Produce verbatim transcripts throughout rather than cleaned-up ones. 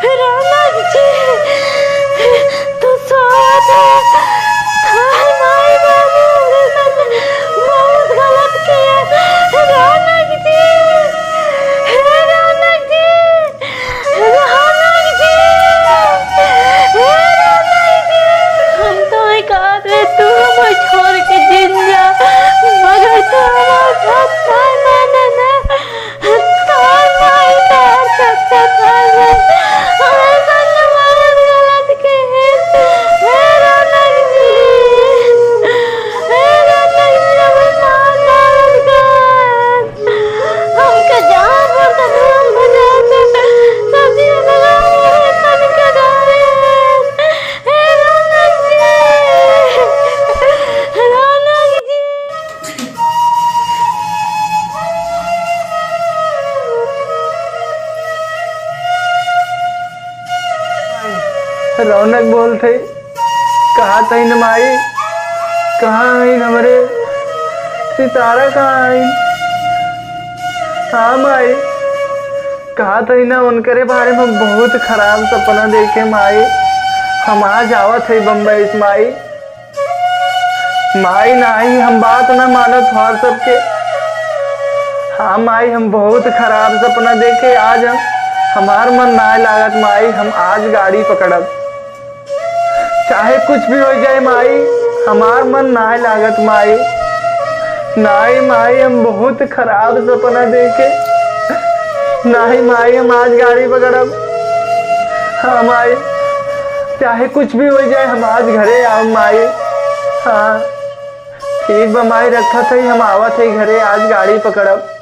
रौनक जी, तू सोवत है? हाय माई बाबू, बहुत गलत किया। रौनक जी, हे रौनक जी, रौनक जी, हे रौनक जी। हम तो ही कहत रहे तू हमें छोड़ के जिन जा, मगर तू हमार बात नाय माने ना। तोर माई तोर सच्चा तोर बहन। हमें संग बहुत गलत के। हे रौनक जी, हे रौनक जी, हमें मार डालत कर। हमके जहाँ पर तक हम बजाते, सब चीज़ बजाते, मन के डाले। हे रौनक जी, रौनक जी। रौनक बोलत है, कहा तइन माई, कहाँ हइन हमरे सितारा, कहाँ हइन? हाँ माई, कहा तइन उनकरे बारे में बहुत खराब सपना देखे माई, हम आज आवत है बम्बई से माई। माई, नाहीं, हम बात ना मानत हमार सबके। हाँ माई, हम बहुत खराब सपना देखे। आज हम, हमार मन नाय लागत माई, हम आज गाड़ी पकड़ब, चाहे कुछ भी होइ जाए माई, हमार मन नाय लागत माई। नाहीं माई, हम बहुत खराब सपना देखे। नाहीं माई, हम आज गाड़ी पकड़ब। हाँ माई, चाहे कुछ भी होइ जाए, हम आज घरे आउब माई। हाँ, ठीक बा माई, रखत हई, हम आवत हई घरे, आज गाड़ी पकड़ब।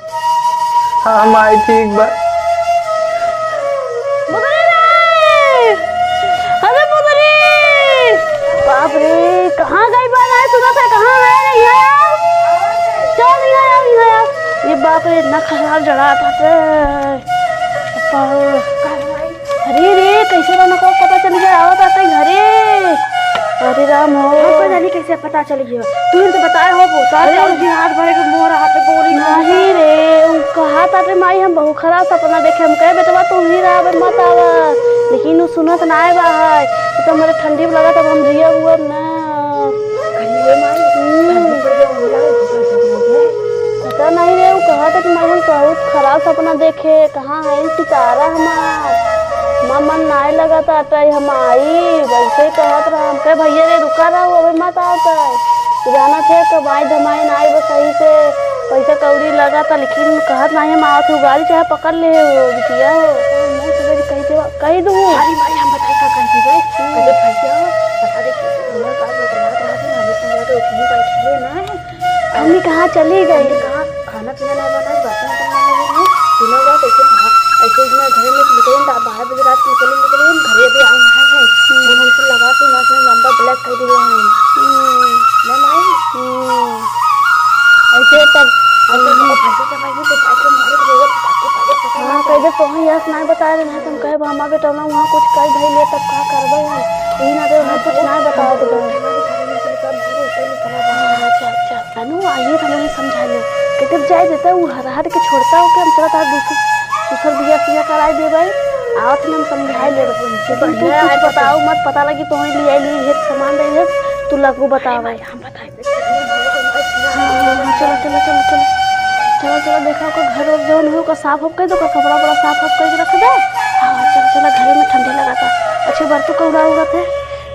हाँ माई, ठीक बा। मुदरी रे! अरे मुदरी! बाप रे, कहाँ गई बा? नाहीं सुनत है, कहाँ है रे? यहाँ आओ। चल, यहाँ आओ, यहाँ आओ। ये बाप रे, इतना खराब जगह आते। अरे रे, कैसे रौनक को पता चल गया, आवत आते घरे। अरे राम हो। हमको जानी कैसे पता चल गया? तू ही तो बताए हो, वो साथ अरे। और जी हाथ भरे के मोर हाथ पे गोली मार। नहीं रे, उ कहा था रे माई, हम बहुत खराब सपना देखे। हम कहे, "बेटवा, तू ही रहा, बे मत आवा।" लेकिन उ सुनत ना आए बा है। तो मेरे ठंडी लगा, तब हम जिया हुआ ना। अरे माई, हम्म। ठंडी पड़ गया, वो लगा, दूसरा सपना हो गया। पता नहीं रे, उ कहा था कि माई, हम बहुत खराब सपना देखे। कहाँ है सितारा हमार? हमार मन नाय लगत आटे, हम आई, वैसे ही कहत रहा। हम कहे, "भैया रे, रुका रहो, अबे मत आवत है।" तू जानत है, कमाई धमाई नाय बा सही से, पैसा कौड़ी लगत है, लेकिन कहत नाय हम आवत है, गाड़ी चाहे पकड़ ले हो, बिटिया हो। मैं सुबह कह देवा, कह दूँ। अरे भाई, हम बताए का कह दी भाई? हम्म। अरे भैया, बता दे कि हमारे पास में कमात रहा था, हमें समझा के उठनी बैठी है ना। हमनी कहाँ चली गई? हमनी कहाँ खाना पीना ना बनाए, बर्तन उर्तन ना माजे, बिना हुआ तो ऐसे बाहर, ऐसे इतना घर में से निकले ना, बारह बजे रात को निकले, निकले, हम घरे भी आए ना है। हम्म। फोन उनसे लगा के ना, अपना नंबर ब्लॉक कर दिए हैं। हम्म। ना माई? हम्म। ऐसे तब और तो, और भाई के भाई के भाई के मारे तो वो भाग के भागे, पता हाँ, ना कह दे, तोहन यस ना बताए रहे, ना तुम कहे, "हमार बेटा ना वहाँ कुछ कह धइले, तब का करबे हम?" यही ना दे, वहाँ कुछ ना बताओ तो। हाँ, अच्छा, अच्छा। तनु, आइए, हम उन्हें समझा ले। कहते, "जाए देता, वो हर हर के छोड़ता हो के हम चला था दूसर, दूसर बिया सिया कराए देबे। आवत में हम समझाए लेबे। लेकिन तू कुछ बताओ मत, पता लगी तो वहीं ले आई, ले ये सामान दे दे, तू लगू बतावे।" हम बताए। हाँ, हाँ, हाँ, चलो, चलो, चलो, चलो। चलो, चलो, देखा ओकर घर वर जौन हो, ओकर साफ उफ कर दे, ओकर कपड़ा उपड़ा साफ उफ करके रख दे। हाँ, चलो, चलो, घरे में ठंडी लगाता। अच्छे बरतू कौड़ा उड़त है,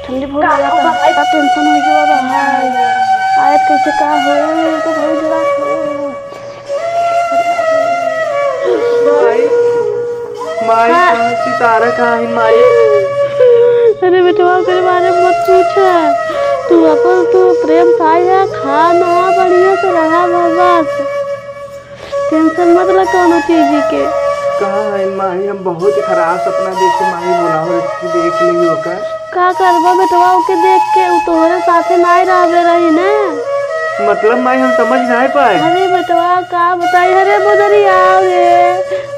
ठंडी बहुत लगाता। का tension हो गया बाबा, हाय। आयत कैसे का हो, तो बहुत जरा हो। माई, माई, हाँ। कहाँ सितारा कहाँ है, माई? अरे बेटवा, ओकरे बारे में मत पूछा। तू अपन, तू प्रेम से आया, खा नहा, बढ़िया से रहा, बस। Tension मत ला कौनो चीज के। कहाँ है, माई? हम बहुत खराब सपना देखे, माई, बोलाओ, देख लेंगे ओकर। का करबा बेटवा, ओके देख के उ तोहरे साथे नाय रहबे रही ने। मतलब माई, हम समझ नाय पाए। अरे बेटवा, का बताई, अरे बोदरी आओ रे,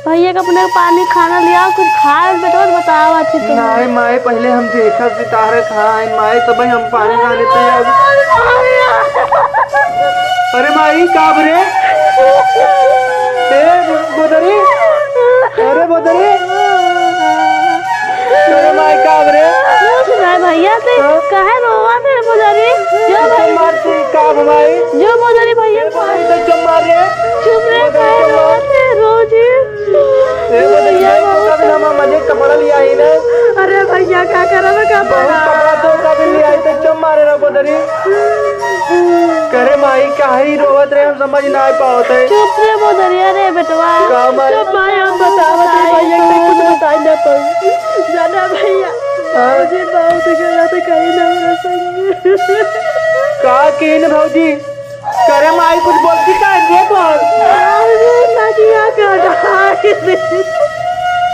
भैया के अपने पानी खाना लियाओ, कुछ खाए बेटवा, बताओ अच्छे से। नाय माई, पहले हम देखब सितारा खाए माई, तब हम पानी ना लेते अब। अरे माई, का बरे? ए बोदरी, अरे बोदरी। माई। जो बोला रे भैया। ए, बोला रे, तो चुप मार रे। चुप रे, बोला रे, काहे चुप मार। रोत है रोज ही? ए, बोला रे, भैया, भाई, तो बहुत कभी ना मामा जी कपड़ा लिया ही ना। अरे भैया, का करब, का बहुत पड़ा? कपड़ा तो कभी लिया ही, तो चुप मारे रहो, बोला रे। करे माई, काहे रोवत रहे, हम समझ ना आ पावत है। चुप रे, बोला रे, अरे बेटवा। का माई? चुप माई, हम बतावत है भैया, के कुछ बताई ना पाई। जाना भैया, हाँ? भौजी बहुत गलत कही ना हमरा संग। का किन भौजी? करे माई कुछ बोलती का रे तोर? अरे नदिया का ढाई।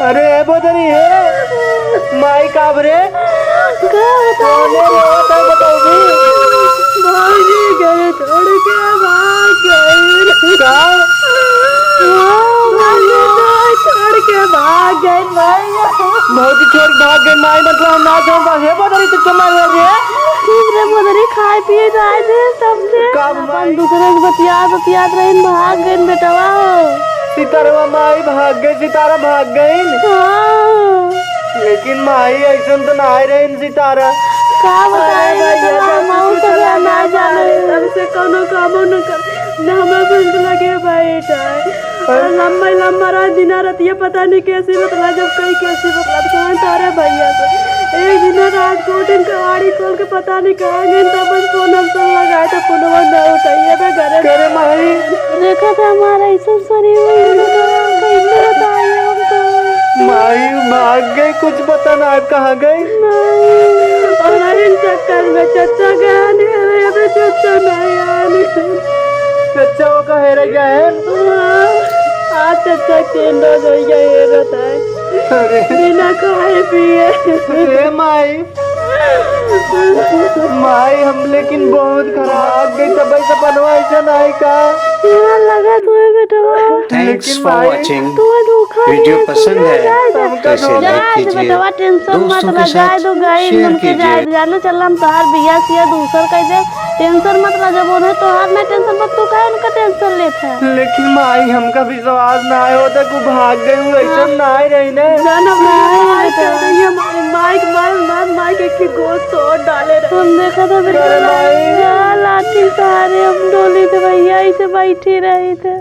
अरे ए बोदरी हे, माई का बरे? का बताई? कौने रोवत है बताओ भी? भौजी घर छोड़ के भाग गई। का? हाँ, भैया, तो छोड़ के भाग गए भैया। भौजी छोड़ के भाग गए, माई, मतलब हम ना जाऊँ, बस हे बोदरी, तू चुप मार रे। ठीक रे बोदरी, खाए पिए जाए दे सबसे। का अपन माई? दूसरे से बतियात, बतियात रहिन, भाग गइन बेटवा हो। सितारवा माई भाग गई, सितारा भाग गई। हाँ। लेकिन माई, ऐसन तो ना आए रहे। तारा। का बताई अरे भैया, बेटवा, हम सब कुछ ना जाने। तब से कौनो कामो न कर, न हमरा से लगे बैठ है। और लंबा लंबा रात, दिना रतिया पता नहीं कैसे बतला, जब कहीं कैसे बतला, तो कहाँ तारे भैया से। एक दिन रात को दिन कवाड़ी खोल के पता नहीं कहाँ गए, तब बस फोन हमसे लगाए, तो फोनवा ना उठाइए, बे घरे करे माई। देखा था हमारा ऐसा शरीर में, कैसे बताइए हमको। माई भाग गए, कुछ पता ना कहाँ गए। और इन चक्कर में चच्चा गया नहीं, अरे अबे चच्चा नहीं आया नहीं। चच्चा वो का हेरे गया है? हाँ, आज चच्चा तीन रोज हो गया हेरत है। अरे। बिना खाए पिए। ए माई। माई, हम लेकिन बहुत खराब गई, तब ऐसा बनवा ऐसा नहीं का। यहाँ लगा तू है बेटवा। Thanks लेकिन for माई, watching। तू धोखा वीडियो दे, पसंद तू है जा, जा, तो इसे जा, लाइक जा, कीजिए, बेटवा, टेंशन मत दोस्तों ला, के जाए साथ दो, गई शेयर उनके जाए, कीजिए। जाने चल, हम तोहार बिया सिया दूसर कर दे, टेंशन मत ला, जब उन्हें तोहार ना टेंशन, पर तू काहे उनका टेंशन लेत है? लेकिन माई, हमका विश्वास ना आयो, तक वो भाग गई, वो ऐसा हाँ। ना आए रही ना। जाना माई, माई बेटा। कर रही है, माई, माई के मार, मार, माई के, के गोद तोड़ डाले रहे। हम देखा था बेटा, अरे माई। जा लाठी सहारे हम डोली थे भैया, ऐसे बैठी रही थे।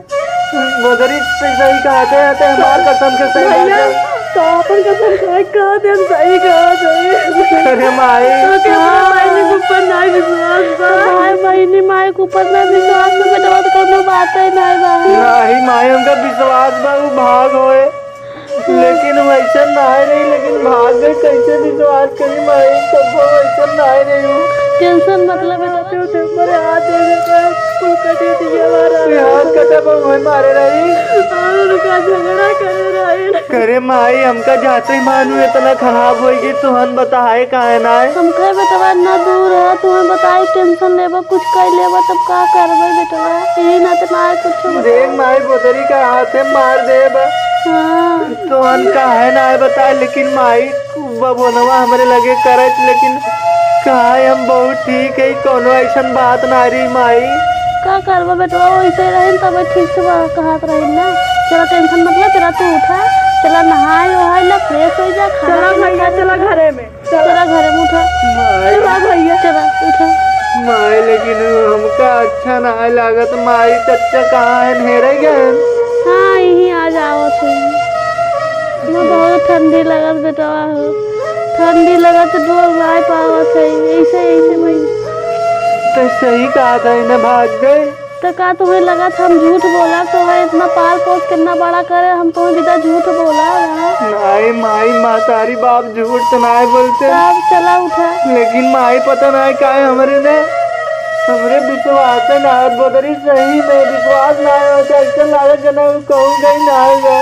बोदरी से सही कहा थे, ते हमार कसम के सही भैया, बात है। तो अपन कसम खाए, कहा थे हम सही कहा थे। अरे माई। तो के अपने बहिनी के ऊपर ना विश्वास बा। भाई बहिनी माई के ऊपर ना विश्वास बा, बेटा, तो कोनो बात ही ना बा। नहीं माई, हमका विश्वास बा, उ भाग होए। लेकिन वैसे ना रही, लेकिन भाग गई, कैसे विश्वास करी माई, तब वो वैसे ना रही हूँ। टेंशन मतलब है, हाथ दे दे, मेरे हाथ दे दे, कुल कटे दिए हमारा। ये हाथ कटा पर वही मारे रही। और उनका झगड़ा करे रही। करे माई, हमका जाते ही मानू इतना खराब होई कि तुहन बताए काहे ना है। हमके बेटवा इतना दूर है, तुहन बताए टेंशन लेबा, कुछ कर लेबा, तब का करबे बेटवा? यही ना तो ना है कुछ। देख माई, बोतरी का हाथ है, मार देबा। हाँ। तोहन काहे ना आए बताए, लेकिन माई, बबुनवा हमरे लगे करत, लेकिन काहे हम बहुत ठीक है, कोनो ऐसन बात ना रही माई। का करबा बेटवा, वैसे रहे तब ठीक से बा-, कहत रही ना। चला टेंशन मत ले, चला तू उठा, चला नहाए वहाए ला, फ्रेश हो जा, खाना चला पीना भैया, खा ले। चला घरे में। चला। चला घरे में उठा। माई। चला भैया। चला, उठा। माई, लेकिन हमका अच्छा ना लागत। माई, चच्चा कहाँ है? हेरे गए हैं? हाँ, यहीं आ जाओ तुम। मैं बहुत ठंडी लगत बेटवा हो। ठंडी लगत डोल ना पावत है। ऐसे, ऐसे भाई। तो सही कहा था, इन्हें भाग गए। तो का तुम्हें लगा था हम झूठ बोला? तुम्हें इतना पाल पोस के इतना बड़ा करे, हम तुम्हें बिना झूठ बोला रहा? नाई माई, महतारी बाप झूठ तो नाई बोलते। तब चला उठा। लेकिन माई पता नाई काहे हमरे ने, हमरे विश्वास ना आवत बोदरी, सही में विश्वास ना आवत, ऐसा लागत जना कहूँ गई ना आएगा।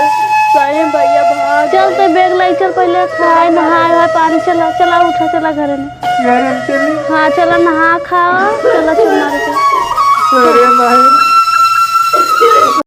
सही में भैया भाग चल गए। तो बैग ले चल, पहले खाए नहाए, पानी चला, चला उठा, चला घरे में। यार, हम चली। हाँ, चला नहा खा, चला चल मारे के। अरे माई।